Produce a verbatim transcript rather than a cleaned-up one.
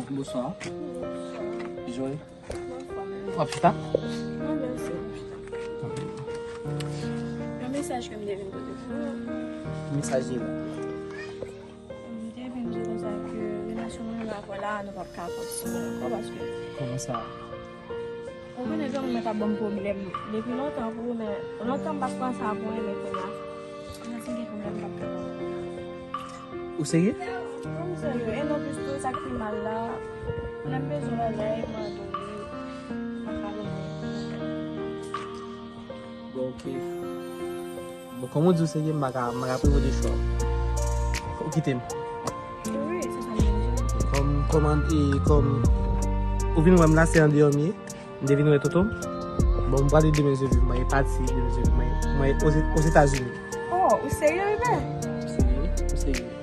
Bonswa. Joy. W ap chita? Yon mesaj ke m te vin pote pou ou. Mesaj li la. M te vin di w konsa ke relasyon mwen menm avè w la, nou p ap ka kontinye ankò paske. Kòman sa? Ou konnen granmoun mwen t ap ban m pwoblèm depi lontan pou ou, men lontan m pa t pran sa pou mwen, men kounye a, m santi gen pwoblèm m p ap ka pran. Ou serye? Wi, m serye. E non plis tou, sa k pi mal la, lè m bezwen bagay, mwen ap mande w, m ap pale. Bon, ok. Bon, kòm ou di w serye, m pa ka, m pa ka prive w de chwa. Ou kite m. Wi, se sa m vin di w. Kòm, kòm, e, kòm ou vin wè m la, se andeyò m ye. M te vin wè tonton m. Bon, m prale demen, je vis, mwen pati demen, je vis, mwen, mwen Ozetazini. Oh, ou serye, bebe? M serye, m serye.